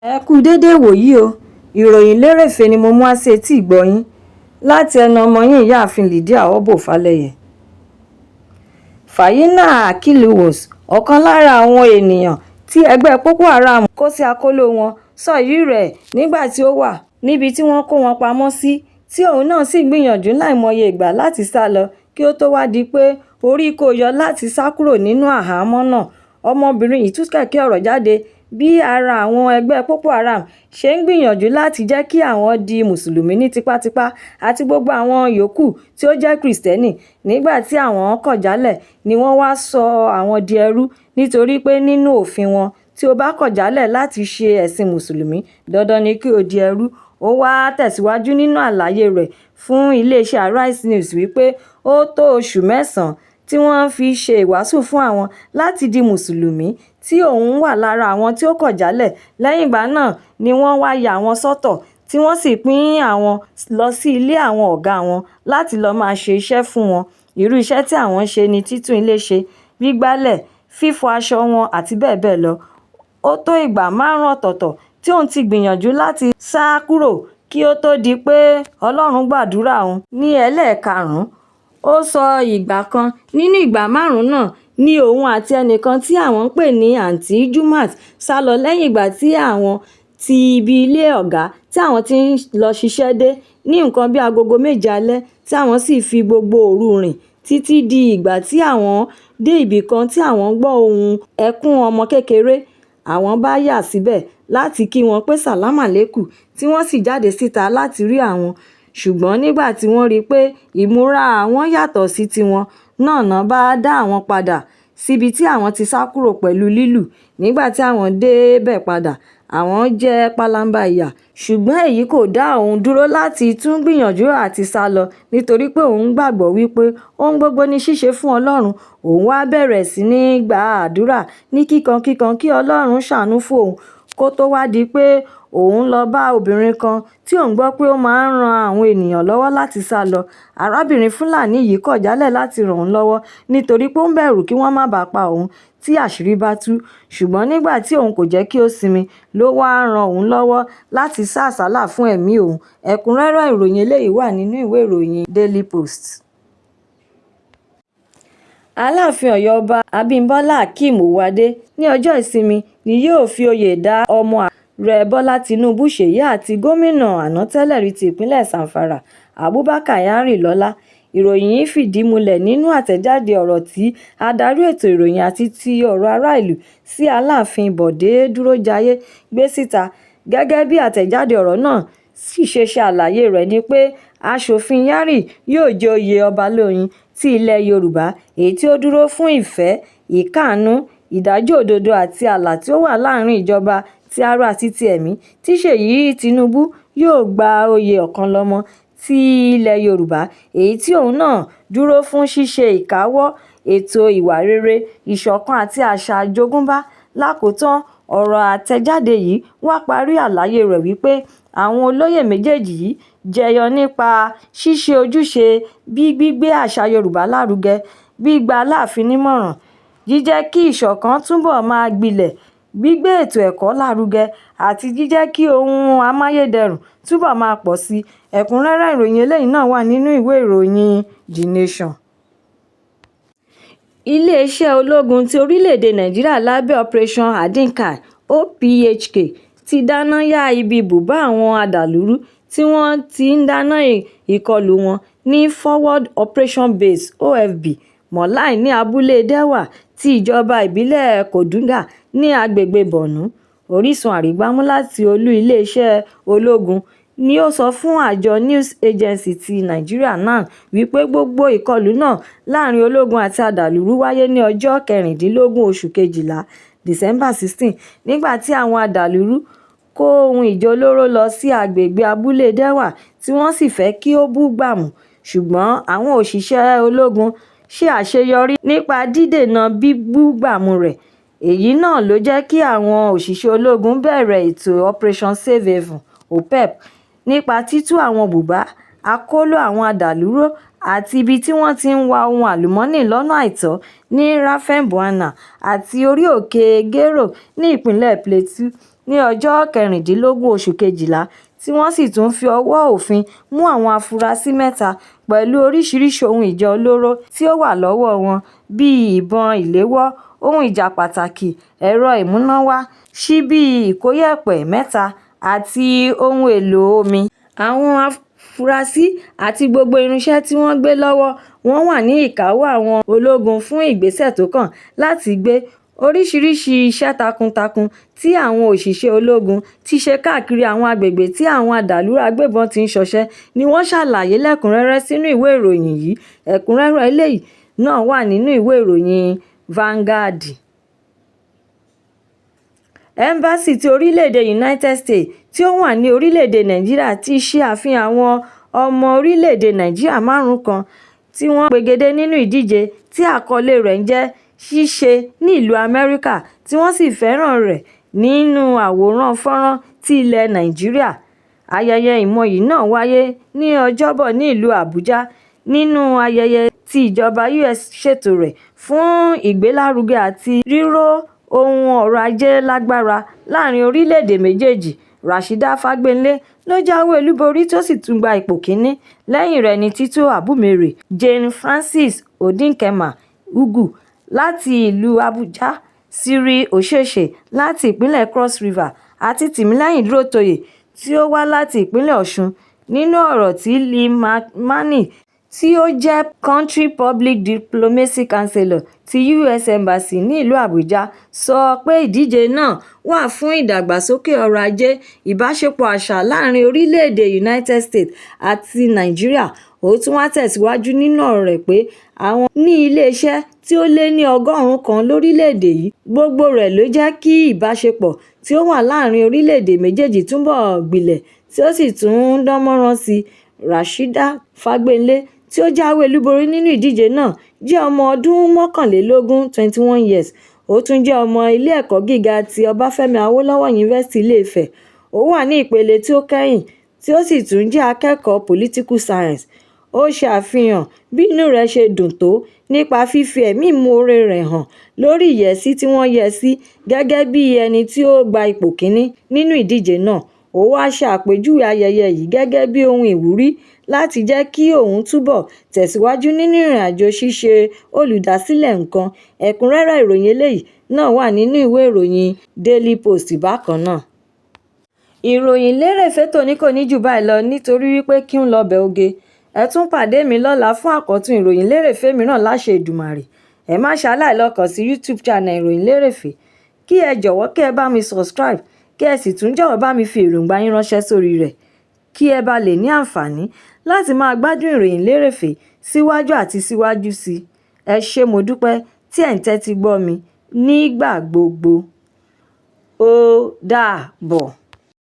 Ẹ kú dédé ìwòyí o. Ìròyìn lérèfé ni mo mú wá sí etí ìgbọ́ yín láti ẹnu ọmọ yín ìyáàfin Lydia Obó Falẹyẹ. Fàyínà Akílùwòs, ọ̀kan lára àwọn èèyàn tí ẹgbẹ́ Boko Haram kó sí akóló wọn, sọ ìrírí rẹ̀ nígbà tí ó wà níbi tí wọ́n kó wọn pamọ́ sí, tí òun náà sì gbìyànjú láìmọye ìgbà láti sá lọ kí ó tóó wá di pé orí kó yọ láti sá kúrò nínú àhámọ́ náà. Ọmọbìnrin yìí tú kẹ̀kẹ́ ọ̀rọ̀ jáde bí ara àwọn ẹgbẹ́ Boko Haram ṣe ń gbìyànjú láti jẹ́ kí àwọn di mùsùlùmí ní tipátipá àti gbogbo àwọn yòókù tí ó jẹ́ Kristẹni nígbà tí àwọn kọ̀ jálẹ̀ ni wọ́n wáá sọ àwọn di ẹrú, nítorí pé nínú òfin wọn, tí ó bá kọ̀ jálẹ̀ láti ṣe ẹ̀sìn mùsùlùmí, dandan ni kí ó di ẹrú. Ó wáá tẹ̀síwájú nínú àlàyé rẹ̀ fún iléeṣẹ́ Arise News wípé ó tó oṣù mẹ́sàn-án tí wọ́n fi ṣe ìwàásù fún àwọn láti di mùsùlùmí, tí òun wà lára àwọn tí ó kọ̀ jálẹ̀. Lẹ́yìn ìgbà náà ni wọ́n wáá ya àwọn sọ́tọ̀, tí wọ́n sì pín àwọn lọ sí ilé àwọn ọ̀gá wọn láti lọ́ọ́ máa ṣe iṣẹ́ fún wọn. Irú iṣẹ́ tí àwọn ń ṣe ní títún ilé ṣe, gbígbálẹ̀, fífọ aṣọ wọn àti bẹ́ẹ̀ bẹ́ẹ̀ lọ. Ó tó ìgbà márùn-ún ọ̀tọ̀ọ̀tọ̀ tí òun ti gbìyànjú láti sá kúrò kí ó tóó di pé Ọlọ́run gbàdúrà òun ní ẹlẹ́ẹ̀karùn-ún. Ó sọ ìgbà kan nínú ìgbà márùn-ún náà ní òun àti ẹnìkan tí àwọn ń pè ní Aunty Jumat sá lọ lẹ́yìn ìgbà tí àwọn ti ibi ilé ọ̀gá tí àwọn ti lọ́ọ́ ṣiṣẹ́ dé ní nǹkan bíi aago méje alẹ́, tí àwọn sì fi gbogbo òru rìn títí di ìgbà tí àwọn dé ibì kan tí àwọn gbọ́ ohùn ẹkún ọmọ kékeré. Àwọn bá yà síbẹ̀ láti kí wọn pé sálámàlékù, tí wọ́n sì jáde síta láti rí àwọn, ṣùgbọ́n nígbà tí wọ́n rí i pé ìmúra àwọn yàtọ̀ sí tiwọn náà bá dá àwọn padà síbi tí àwọn ti sá kúrò pẹ̀lú lílù. Nígbà tí àwọn débẹ̀ padà, àwọn jẹ́ pálábá ìyà, ṣùgbọ́n èyí kò dá òun dúró láti tún gbìyànjú àti sá lọ nítorí pé òun gbàgbọ́ wípé ohun gbogbo ní ṣíṣe fún Ọlọ́run. Òun wàá bẹ̀rẹ̀ sí í gba àdúrà ní kíkankíkan kí Ọlọ́run ṣàánú fún òun kó tóó wáá di pé òun lọ́ọ́ bá obìnrin kan tí òun gbọ́ pé ó máa ń ran àwọn èèyàn lọ́wọ́ láti sá lọ. Arábìnrin Fúlàní yìí kọ̀ jálẹ̀ láti ràn òun lọ́wọ́ nítorí pé ó ń bẹ̀rù kí wọ́n má bàa pa òun tí àṣírí bá tú, ṣùgbọ́n nígbà tí òun kò jẹ́ kí ó sinmi ló wáá ran òun lọ́wọ́ láti sá àsálà fún ẹ̀mí òun. Ẹ̀kúnrẹ́rẹ́ ìròyìn eléyìí wà nínú ìwé ìròyìn Daily Post. Aláàfin Ọ̀yọ́, Ọba Abimbola Akeem Owoade, ní ọjọ́ ìsinmi ni yóò fi oyè dá ọmọ Ààrẹ Bọ́lá Tínúbù Ṣèyí àti gómìnà àná tẹ́lẹ̀rí ti ìpínlẹ̀ Zamfara Abubakar Kyari lọ́lá. Ìròyìn yìí fìdí múlẹ̀ nínú àtẹ̀jáde ọ̀rọ̀ tí adarí ètò ìròyìn àti ti ọ̀rọ̀ aráàlú sí Aláàfin Bọ̀dé Dúrójayé gbé síta. Gẹ́gẹ́ bí àtẹ̀jáde ọ̀rọ̀ náà ṣe ṣàlàyé rẹ̀ ni pé Aṣòfin Kyari yóò jẹ oyè Ọbalóyin ti ilẹ̀ Yorùbá, èyí tí ó dúró fún ìfẹ́, ìkáàánú, ìdájọ́ òdodo àti ààlà tí ó wà láàrin ìjọba ti ara àti ti ẹ̀mí, tí Ṣèyí Tinubu yóò gba oyè Ọ̀kànlọ́mọ ti ilẹ̀ Yorùbá, èyí tí òun náà dúró fún ṣíṣe ìkáwọ́ ètò ìwà rere, ìṣọ̀kan àti àṣà àjogúnbá. Lákòótán, ọ̀rọ̀ àtẹ̀jáde yìí wá parí àlàyé rẹ̀ wípé àwọn olóyè méjèèjì yìí jẹyọ nípa ṣíṣe ojúṣe bíi gbígbé àṣà Yorùbá lárugẹ, gbígba Aláàfin nímọ̀ràn, jíjẹ́ kí ìṣọ̀kan túbọ̀ máa gbilẹ̀, gbígbé ètò ẹ̀kọ́ lárugẹ àti jíjẹ́ kí ohun amáyédẹrùn túbọ̀ máa pọ̀ sí i. Ẹ̀kúnrẹ́rẹ́ ìròyìn eléyìí náà wà nínú ìwé ìròyìn The Nation. Iléeṣẹ́ ológun ti orílẹ̀-èdè Nàìjíríà lábẹ́ Operation Hadin Kai (OPHK) ti dáná ya ibi ibùba àwọn adàlúrú tí wọ́n ti ń dáná ìkọlù wọn ní Forward Operation Base (OFB) Mọ́lá ní abúlé Dewa ti ìjọba ìbílẹ̀ Konduga ní agbègbè Borno. Orísun arígbámú láti olú iléeṣẹ́ ológun ni ó sọ fún àjọ News Agency ti Nigeria NAN wípé gbogbo ìkọlù náà láàrin ológun àti adàlúrú wáyé ní ọjọ́ kẹrìndínlógún oṣù kejìlá (December 16), nígbà tí àwọn adàlúrú kó ohun ìjà olóró lọ sí àgbègbè abúlé Dewa tí wọ́n sì fẹ́ kí ó bú gbàmù, ṣùgbọ́n àwọn òṣìṣẹ́ ológun ṣe àṣeyọrí nípa dídènà bíbúgbàmù rẹ̀. Èyí náà ló jẹ́ kí àwọn òṣìṣẹ́ ológun bẹ̀rẹ̀ ètò Operation Safe Haven (OPEP) nípa títú àwọn ibùba àkọlò àwọn adàlúrú àti ibi tí wọ́n ti ń wa ohun àlùmọ́ọ́nì lọ́nà àìtọ́ ní Rafin Bwana àti orí òkè Geron ní ìpínlẹ̀ Plateau. ní ọjọ́ kẹrìndínlógún oṣù kejìlá tí wọ́n sì tún fi ọwọ́ òfin mú àwọn afurasí mẹ́ta pẹ̀lú oríṣiríṣii ohun ìjà olóró tí ó wà lọ́wọ́ wọn bíi ìbọn ìléwọ́, ohun ìjà pàtàkì, ẹ̀rọ ìmúnáwá, síbi ìkóyẹ̀pẹ̀ mẹ́ta àti ohun èèlò omi. Àwọn afurasí àti gbogbo irinṣẹ́ tí wọ́n gbé lọ́wọ́ wọn wà ní ìkáwọ́ àwọn ológun fún ìgbésẹ̀ tó kàn láti gbé. Oríṣiríṣii iṣẹ́ takuntakun tí àwọn òṣìṣẹ́ ológun ti ṣe káàkiri àwọn agbègbè tí àwọn adàlúrú agbébọn ti ń ṣọṣẹ́ ni wọ́n ṣàlàyé lẹ́kùn-ún-rẹ́rẹ́ sínú ìwé ìròyìn yìí. Ẹ̀kúnrẹ́rẹ́ eléyìí náà wà nínú ìwé ìròyìn Vanguard. Ẹ́mbásì ti orílẹ̀-èdè United States tí ó wà ní orílẹ̀-èdè Nàìjíríà ti ṣe àfihàn àwọn ọmọ orílẹ̀-èdè Nàìjíríà márùn-ún kan tí wọ́n pegedé nínú ìdíje tí àkọlé rẹ̀ ń jẹ́ Ṣíṣe ní ìlú Amẹ́ríkà tí wọ́n sì fọ́nrán rẹ̀ nínú àwòrán fọ́nrán ti ilẹ̀ Nàìjíríà. Ayẹyẹ ìmọyì náà wáyé ní Ọjọ́bọ̀ ní ìlú Àbújá nínú ayẹyẹ tí ìjọba US ṣètò rẹ̀ fún ìgbélárugẹ àti ríró ohun ọrọ̀ ajé lágbára láàrin orílẹ̀-èdè méjèèjì. Rasheedat Fágbènlé ló jáwé olúborí tí ó sì tún gba ipò kìíní, lẹ́yìn rẹ̀ ní Tito Abumayyaleh, Jane Frances Odinkemma Ugwu láti ìlú Àbújá, Cyril Ocheche láti ìpínlẹ̀ Cross River àti Tìmílẹ́yìn Dúrótoyè tí ó wá láti ìpínlẹ̀ Ọ̀ṣun. Nínú ọ̀rọ̀ tí Lee McMahon tí ó jẹ́ Country Public Diplomacy Counselor ti US Embassy ní ìlú Àbújá sọ pé ìdíje náà wà fún ìdàgbàsókè ọrọ̀ ajé, ìbáṣepọ̀ àṣà láàrin orílẹ̀-èdè United States àti Nàìjíríà. Ó tún wá tẹ̀síwájú nínú ọ̀rọ̀ rẹ̀ pé àwọn ní ilé-iṣẹ́ tí ó lé ní 100 kan lórílẹ̀-èdè yìí, gbogbo rẹ̀ ló jẹ́ kí ìbáṣepọ̀ tí ó wà láàrin orílẹ̀-èdè méjèèjì túbọ̀ gbilẹ̀ tí ó sì tún dán mọ́rán sí i. Rasheedat Fágbènlé tí ó jáwé olúborí nínú ìdíje náà jẹ́ ọmọ ọdún 21 21 years. Ó tún jẹ́ ọmọ ilé ẹ̀kọ́ gíga ti Ọbáfẹ́mi Awólọ́wọ̀ University Ilé-Ifẹ̀. Ó wà ní ìpele tí ó kẹ́yìn tí ó sì tún jẹ́ akẹ́kọ̀ọ́ Political Science. Ó ṣe àfihàn bí inú rẹ̀ ṣe dùn tó nípa fífi ẹ̀mí ìmoore rẹ̀ hàn lórí ìyẹ́sí tí wọ́n yẹ́ ẹ sí gẹ́gẹ́ bí ẹni tí ó gba ipò kìíní nínú ìdíje náà. Ó wáá ṣe àpèjúwe ayẹyẹ yìí gẹ́gẹ́ bí ohun ìwúrí láti jẹ́ kí òun túbọ̀ tẹ̀síwájú nínú ìrìnàjò ṣíṣe olùdásílẹ̀ nǹkan. Ẹ̀kúnrẹ́rẹ́ ìròyìn eléyìí náà wà nínú ìwé ìròyìn Daily Post bákan náà. Ìròyìn lérèfé tòní kò ní jù báyìí lọ nítorí wípé kí ń lọbẹ̀ oge. Ẹ tún pàdé mi lọ́la fún àkọ́tún ìròyìn lérèfé mìíràn láṣẹ Èdùmàrè. Ẹ má ṣaláì lọ kàn sí YouTube channel Ìròyìn Lérèfé kí ẹ jọ̀wọ́ kí ẹ bá mi subscribe kí ẹ sì tún jọ̀wọ́ bá mi fi èròǹgbà yín ránṣẹ́ sórí rẹ̀ kí ẹ bá lè ní àǹfààní láti máa gbádùn ìròyìn lérèfé síwájú àti síwájú sí i. Ẹ ṣé, mo dúpẹ́ tí ẹ̀ ń tẹ́tí gbọ́ mi nígbà gbogbo. Ó dàbọ̀.